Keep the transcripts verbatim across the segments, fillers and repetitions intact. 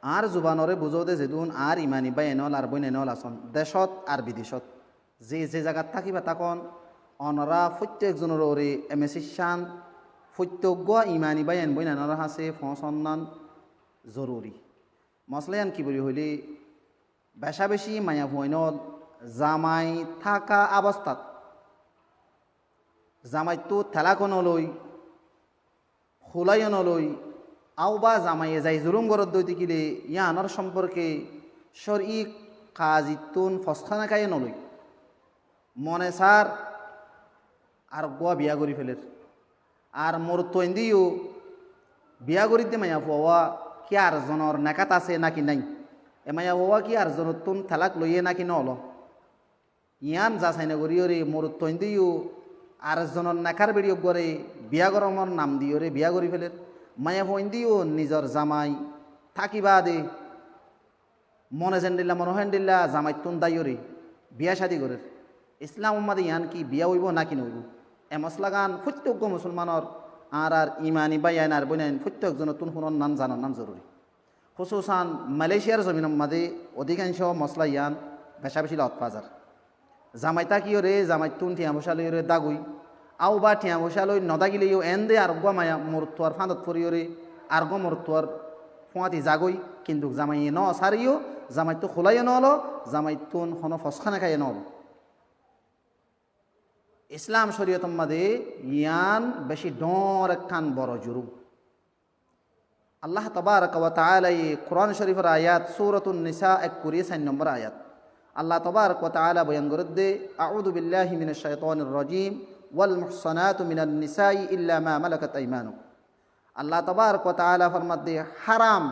Añár zubanoré buzóde zedún añár imani báiyain ól ar bóinain ól asón, decót ar bidecót, ze ze zagat tákiba tákon, onorá foittí ekzonor uore e mesejcán foittí eggúa imani báiyain bóinainor hañsé foóñsonnan zoruri. Mosóla yían ki buli hoilé, becá-becí maiyafuain ól zamai táka abostát zamaittú telak ó noloi, hulai ó noloi, aubá zamaiye zai zulúm goródde óitekile yíanor somporke córi kazittún foskána káiye noloi, mone sár ar eggúa biyá gorí felér. Ar morotfuaindé yó biyá gorídde maiyafuawá ki ar zonor nekát asé náki nái? E maiyafuawá ki ar zonottún telak loiyé náki nólo? Yían zasai nogoríyoré morotfuaindé yó ar zonor nekár beçi eggúare biyá gorónor nam diyoré biyá gorí felér. Maiyafuaindé yó nizor zamai táki baade mone zendilla mone hoó endilla zamaittún dáiyoré biyá cádi gorér. Islamor mazé yían ki biyá óibou náki noóibou? E mosólagán foittí eggúa musolmanor, añárar imani báiyain ar bóinain foittí ekzonottún fúnonnan zanonnan zoruri. Húsusan Malaysiar zominor mazé odikánco mosóla yían becá-becí lot fazar. Zamai tákiyoré zamaittún thiañ foicá loiyoré dágoi, aubá thiañ foicá loi nodágile yó eénde ar eggúa maiya morotfuar fáñdot foriyoré ar eggúa morotfuar fúañti zagói, kintu zamaiye nósaréyo, zamaittú hulai ó noloo, zamaittún honó foskána káiye noloo. Islam córiyotor mazé yían becí dhoóñr ekkán boro jurum. Allah tabaraka wa taalaye Kuran córifor ayat, Suratun Nisa, ekkuri sair nombor ayat. Allah tabaraka wa taala boyan gorédde, "Audu billahi minac caitanir rajim, wal muhsanatu minan nisai illa ma malakat aimanukum." Allah tabaraka wa taala formadde, háram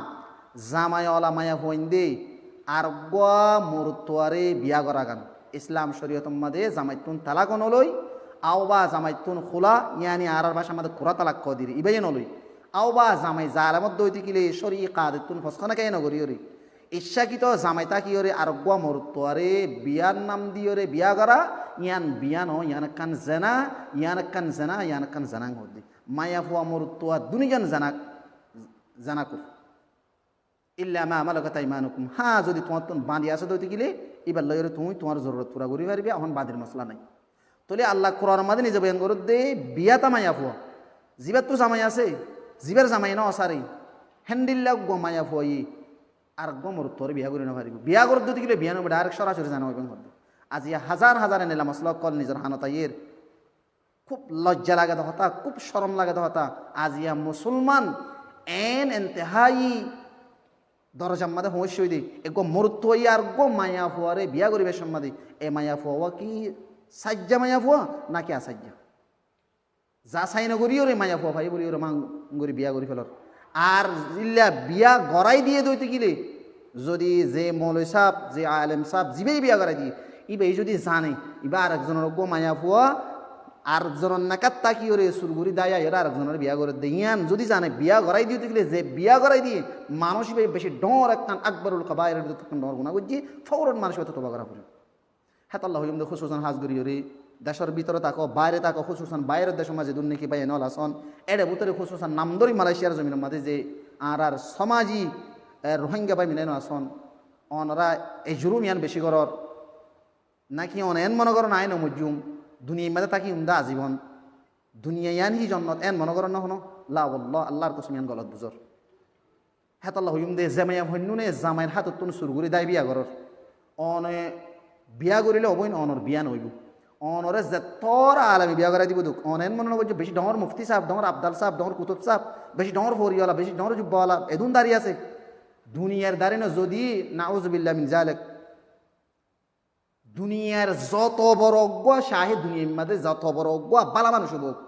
zamai ola maiyafuaindé ar eggúa morotfuaré biyá gorágan. Islam córiyotor mazé zamaittún telak ó noloi, aubá zamaittún hula, yáni añárar bácar mazé kura telak hoó diri, ibáye noloi. Aubá zamai zalemot dóite gile córi kazittún foskána káiye nogoríyoré, iccákito zamai tákiyoré ar eggúa morotfuaré biyár nam diyoré biyá gorá, yían biyá noó, yían ekkán zena, yían ekkán zena, yían ekkán zena hoódde. Maiyafua morotfua duní zon zena, zena gorér. Illa ma malakat aimanukum. Há, zodi tuáñttún bañdi asé dóite gile, íbar loiyóre tuñí tuáñr zorurot fura gorí faribá, ehón bañdir mosóla nái. Tóile Allah Kuranor mazé nize boyan gorédde, biyáta maiyafua, zibáttu zamai asé, zibár zamaiye nósaré, héndilla eggúa maiyafuaye ar eggúa morotfuaré biyá gorí nofaribó. Biyá gorédde dóite gile biyá noóibo, dairek córacori zena óibo hoódde. Aziya házar házar enella mosóla ókkol nizor hanot aiyér. Kúb lojja lage de hotá, kúb corom lage de hotá. Aziya musolman en entehai dorojar mazé foóñsiyé de, eggúa morotfuaye ar eggúa maiyafuaré biyá goríbar somot de, e maiyafua ki saijja maiyafua náki asaijja? Zasai nogoríyoré maiyafua faiyé bóliyoré mang gorí biyá gorí felor. Ar ílla biyá gorái diyé dóite gile, zodi ze moloi sáb, ze alem sáb, zibáye biyá gorái diyé, íbaye zodi zane, íba arek zonor eggúa maiyafua, arek zonor nekát tákiyoré sur gorí dái aiyóre arek zonoré biyá gorédde, yían zodi zane, biyá gorái diyé dóite gile, ze biyá gorái diyé manúic íbaye bicí dhoóñr ekkán akbarul kabairor bútottu ekkán dhoóñr guná goijjé, fouron manúic íbattú touba gorá foribó. Hétolla hoiyúm de húsusan hás goríyoré decór bútore táko, baire táko, húsusan bairor decór mazé zedún niki báiyain ól asón, éçe bútore húsusan namdori Malaysiar zominor mazé ze añárar somaji, e, Rohingya bái milain asón, onorá e jurum yían bicí gorór. Náki one en mone gorón aññí nomoijjúm, duniyair mazé tákiyum de azibon, duniya yían hí jonnot en mone gorón né hono? La wallah, Allar kosom yían golot buzór. Hétolla hoiyúm de, ze maiyafuainnúne zamair hátottún sur gorí dái biyá gorór, one biyá goríle óboin onor biyá noóibo. Onoré zettór aleme biyá gorái dibo duk, one en mone nogoijjó bicí dhoóñr mufti sáb, dhoóñr abdal sáb, dhoóñr kutub sáb, bicí dhoóñr foriola, bicí dhoóñr jubbawala, edún dari asé. Duniyair dari no, zodi nauzubillah min zalik, duniyair zoto boro eggúa cáhe, duniyair mazé zoto boro eggúa bála manúic óuk,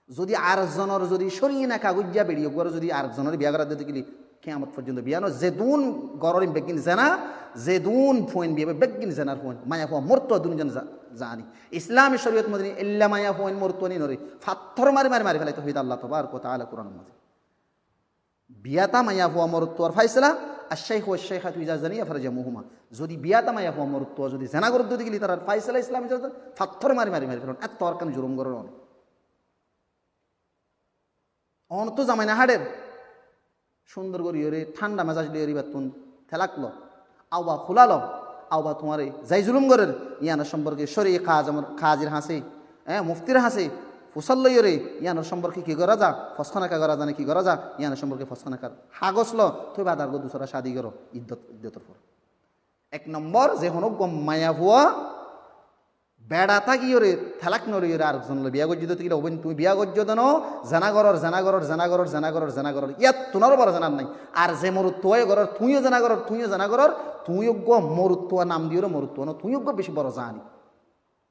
zodi arek zonor zodi córi neka goijjá beçi eggúare zodi arek zonoré biyá gorái dóite gile, kiyamot foijjonto biyá no, zedún gorór ín beggín zena, zedún fuain biyá beggín zenar fuain, maiyafua morotfua duní zon za-, zani. Islami coriyot mazé illa maiyafuain morotfuain ínoré fattór mari mari mari felaito hoiyé de Allah tabaraka wa taala Kuranor mazé. Biyáta maiyafua morotfuar fáisala, "Ash-shaykhu wash-shaykhatu iza zaniya farjamuhuma." Zodi biyáta maiyafua morotfua zodi zena gorédde dóite gile ítarar fáisala Islami coriyot fattór mari mari mari felon, ettór ekkán jurum gorór one. Onottú zamai no háçer, Cúndor gorí yóre, thánda mezaj loiyóre íbattún telak lo. Auba kúla lo, auba tuáñre zai zulum gorér, yíanor somporke córi kazir hañsé, e, muftir hañsé fusár loiyóre, yíanor somporke ki gorá za, foskána ka gorá za né ki gorá za, yíanor somporke foskána kar hagos lo, tói baade argó dusára cádi goró, iddot, iddotor for. Ek nombor, ze honó uggwá maiyafua beça tákiyóre telak no loiyóre arek zon loi biya goijjé de óile, óboin tuñí biya goijjó de no, zena gorór, zena gorór, zena gorór, zena gorór, zena gorór. Yíattún aró boro zena nái. Ar ze morotfua ye gorór, tuñí yó zena gorór, tuñí yó zena gorór, tuñí uggwá morotfua nam diyóre morotfua no, tuñí uggwá beci boro zani.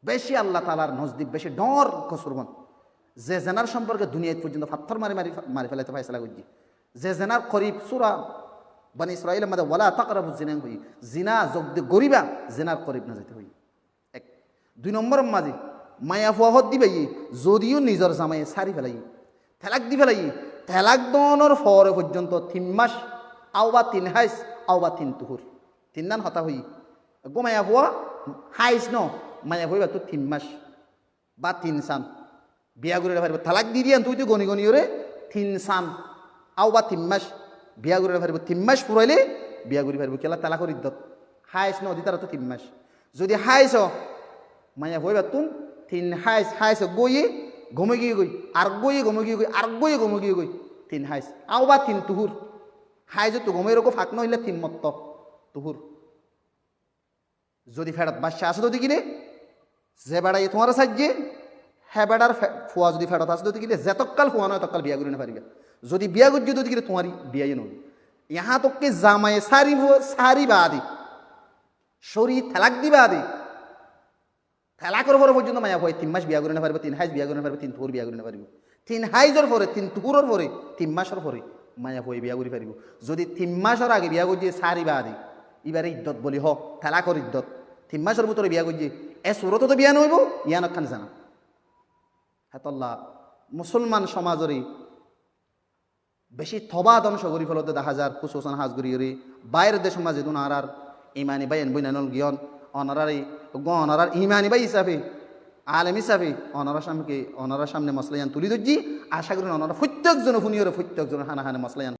Beci Allah taalar nozdik, beci dhoóñr kosurman. Ze zenar somporke duniyait foijjonto fattór mari mari, mari felaito faisala goijjé. Ze zenar korib, sura Bani Israilor maze, "Wala taqrabu zina" hoiyé. Zina zodi goríba, zenar korib no zaito hoiyé. Ek. Dui nomboror maze, maiyafua hoódde íbayé, zodi yó nizor zamaiye sári felaiyé, telak di felaiyé, telak donor fore foijjonto tin mac, auba tin háiz, auba tin tuhur. Tinnán hotá hoiyé. Eggúa maiyafua háiz no, maiyafua íbattú tin mac ba tin san biya gorí faribó. Telak di diyan tuñí goni goni yóre tin san, auba tin mac biya gorí faribó. Tin mac furaile biya gorí faribó. Kiyólla telakor iddot háiz no, di tarattú tin mac. Zodi háiz ó, maiyafua íbattún tin háiz, háiz eggúa óiye gom ói giyé goi, areggúa óiye gom ói giyé goi, areggúa óiye gom ói giyé goi, tin háiz, auba tin tuhur. Háiz ottú gom ói eggúa fak no óile tin motto tuhur. Zodi feçot bacca asé de óile, ze beçaye tuáñre saijjé, hé beçar fe-, fua zodi feçot asé de óile, zetókkal fua no ói etókkal biya gorí no faribá. Zodi biya goijjó de óile tuáñr biya yó no óibo. Yahá tok ki zamaiye sári fua, sári baade, córi telak di baade, telakor fore foijjonto maiyafuaye tin mac biya gorí no faribó, tin háiz biya gorí no faribó, tin tuhur biya gorí no faribó. Tin háizor fore, tin tuhuror fore, tin macor fore maiyafuaye biya gorí faribó. Zodi tin macor age biya goijjé sári baade, íbare iddot boli hoó, telakor iddot. Tin macor bútore biya goijjé, e surotot to biya no óibo, yían ekkán zena. Hétolla musolman somazore beci toba dóngco gorí felódde dahá zar, húsusan hás gorí yóre bairor decor maze zedún añárar imani báiyain bóinainol giyón, onorare, eggúa onorar imani bái hísafe, alem hísafe, onorar samne, onorar samne mosala yían tulí dóijji, acá gorí onorá fottíek zone fúniyóre fottíek zonor háne háne mosala yían